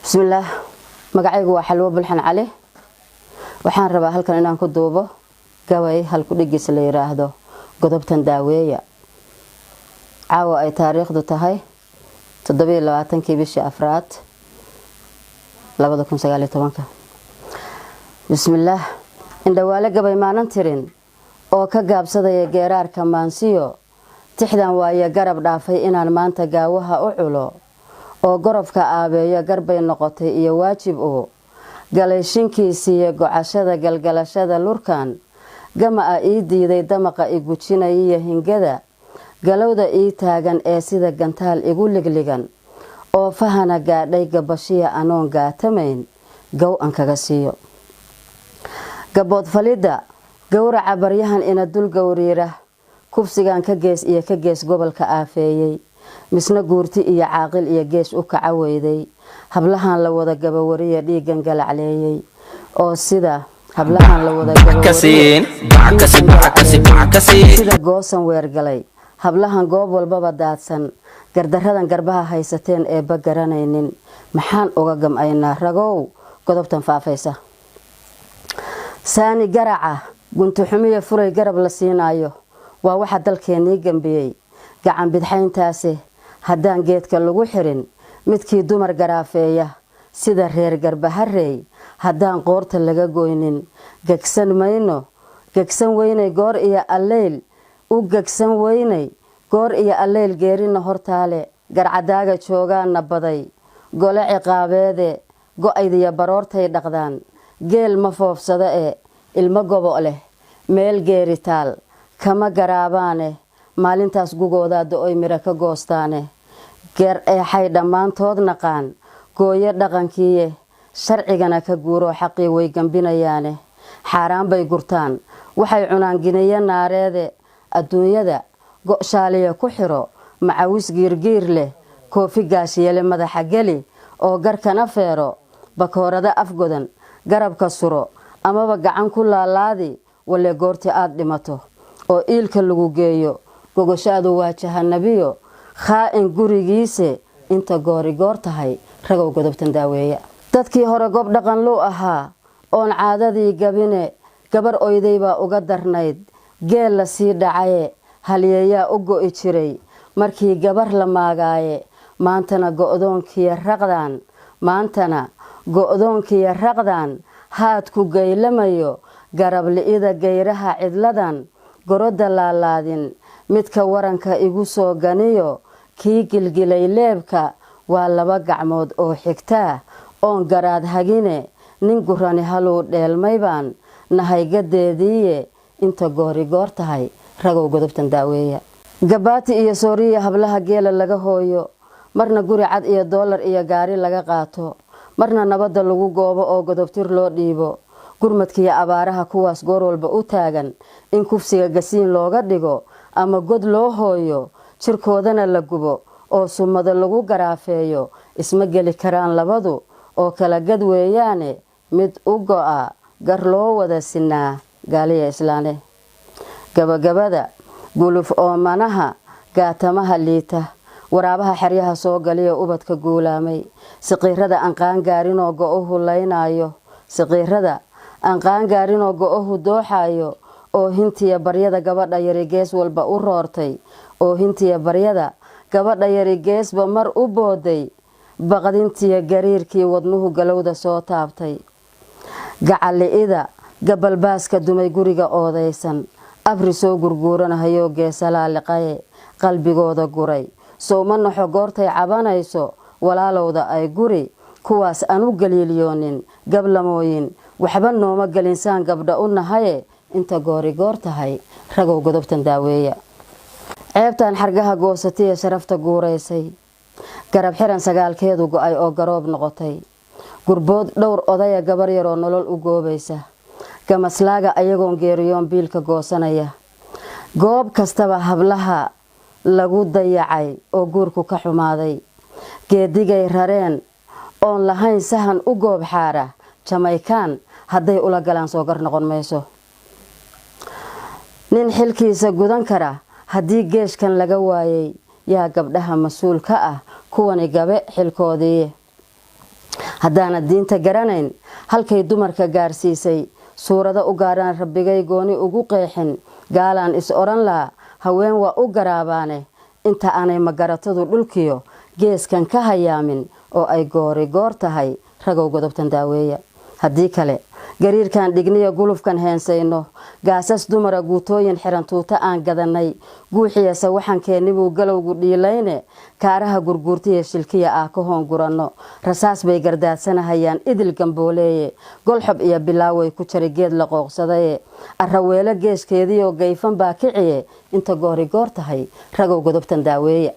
Bismillaah, magacaygu waa Xalwo Bulxan Cali. Waxaan rabaa halkan inaan ku duubo gabay halku dhigiisa la yiraahdo "Godobtan Daaweeya". Caawa ay taariikhdu tahay 27-kii bishii afraad 2019-ka. Bismillaah. Indhawaale gabay maanan tirin oo ka gaabsadaya geeraarka maansiyo tixdan, waaye garab dhaafay inaan maanta gaawaha u culo oo gorofka aabeeyo. Garbay noqotay iyo waajib uu galay shinkiisiiyo gocashada galgalashada lurkan gama a ii diiday, damaqa i gujinaya, hingada galowda ii taagan ee sida gantaal igu ligligan oo fahana gaadhay, gabashiya anoon gaatamayn gow an kaga siiyo. Gaboodfalidda gowraca baryahan ina dul gowriira, kufsigan ka gees iyo ka gees gobolka aafeeyey, misna guurti iyo caaqil iyo gees u kaca weyday, hablahan la wada gabawariya dhiigan galacleeyey oo sida hablahan la wada sida goosan weergalay, hablahan goob walbaba daadsan, gardaradan garbaha haysateen eebba garanaynin, maxaan uga gam'aynaa ragow godobtan faafaysa? Saani garaca guntuxumiya fulay garab la siinaayo waa waxa dalkeennii gambiyey gacan bidxayntaasi. Haddaan geedka lagu xirin midkii dumar garaafeeya sida reer Garbahareey, haddaan qoorta laga goynin, gegsan mayno, gegsan weynay goor iyo alleyl, u gegsan weynay goor iyo alleyl. Geerina hortaale garcadaaga joogaana baday gole ciqaabeede, go-aydiya baroortay dhaqdaan, geel ma foofsado e ilmo gobo leh meel geeritaal kama garaabaane, maalintaas gugoodaa do-oy miro ka goostaane. Geer eexay dhammaantood naqaan gooyo dhaqankiiye, sharcigana ka guuroo xaqii way gambinayaane, xaaraan bay gurtaan, waxay cunaan giniyo naareede. Adduunyada go-shaaliya ku xiro, macawis giirgiir leh, koofi gaashiyale madaxa geli oo garkana feero, bakoorada afgodan garabka suro amaba gacan ku laalaadi. Walle goortii aada dhimato oo iilka lagu geeyo, gogoshaadu waa jahanabiyo khaa-in gurigiise. Inta goori goor tahay, ragow, godobtan daaweeya. Dadkii hore gob dhaqan luu ahaa oon caadadii gabine, gabar oyday baa uga darnayd geel la sii dhacaye, halyeeyaa u go'i jiray markii gabar la maagaaye. Maantana go'doonkiya raqdan, maantana go'doonkiya raqdan haadku gaylamayo, garab li'ida gayraha cidladan gorodda laalaadin, midka waranka igu soo ganiyo kii gilgilay leebka waa laba gacmood oo xigtaa oon garaad hagine. Nin gurani haluu dheelmay baan nahaygadeediiye. Inta goori goor tahay, ragow, godobtan daaweeya. Gabaati iyo sooriya hablaha geela laga hooyo, marna guri cad iyo doolar iyo gaari laga qaato, marna nabadda lagu goobo oo godobtir loo dhiibo, gurmadkiiyo abaaraha kuwaas goor walba u taagan, in kufsiga gasiin looga dhigo ama god loo hooyo, jirkoodana la gubo oo sumado lagu garaafeeyo, isma geli karaan labadu oo kala gad weeyaane. Mid u go-a gar loo wada sinaa gaaliya islaane. Gabagabada, guluf oomanaha gaatamaha liita, waraabaha xeryaha soo galiyo ubadka guulaamay, siqiirada aan qaangaarinoo go-uhu laynaayo, siqiirada aan qaangaarinoo go-uhu dooxaayo, oo hintiya baryada gabadha yari gees walba u roortay, oo hintiya baryada gabadha yari geesba mar u booday, baqdintiya gariirkii wadnuhu galowda soo taabtay, gacali-ida gabalbaaska dumay, guriga oodaysan abri soo gurguuranahayoo geesalaa liqaye, qalbigooda guray sowma naxo goortay cabanayso walaalowda ay guri kuwaas aan u galiiliyoonin gablamooyin waxba nooma gelinsaan gabdha u nahaye. Inta goori goor tahay, ragow, godobtan daaweeya. Ceebtan xargaha goosatay ee sharafta guuraysay, garab xiran sagaalkeedu go-ay oo garoob noqotay, gurbood dhowr odaya gabar yaroo nolol u goobaysa, gamaslaaga ayagoon geeriyoon biilka goosanaya, goob kastaba hablaha lagu dayacay oo guurku ka xumaaday, geedigay rareen oon lahayn sahan u goob xaara, Jamaykaan hadday ula galaan soo gar noqon mayso. Nin xilkiisa gudan kara haddii geeshkan laga waayay, yaa gabdhaha mas-uul ka ah kuwani gabe xilkoodii? Haddaanad diinta garanayn halkay dumarka gaarsiisay, suurado u gaaraan rabbigay gooni ugu qeexin, gaalaan is odhan laa haween waa u garaabaane. Inta aanay magaratadu dhulkiyo geeskan ka hayaamin oo ay goori goor tahay, ragow godobtan daaweeya. Haddii kale gariirkan dhigniya gulufkan heensayno, gaasas dumara guutooyin xiran tuuta aan gadanay, guuxiyase waxankeenibuu galowgu dhiilayne, kaaraha gurguurtiya shilkiya ah ka hoonguranno, rasaas bay gardaadsanahayaan idil gambooleeye, golxob iyo bilaaway ku jari geed la qooqsadaye, arraweelo geeskeediioo gayfan baa kiciye. Inta goori goor tahay, ragow godobtan daaweeya.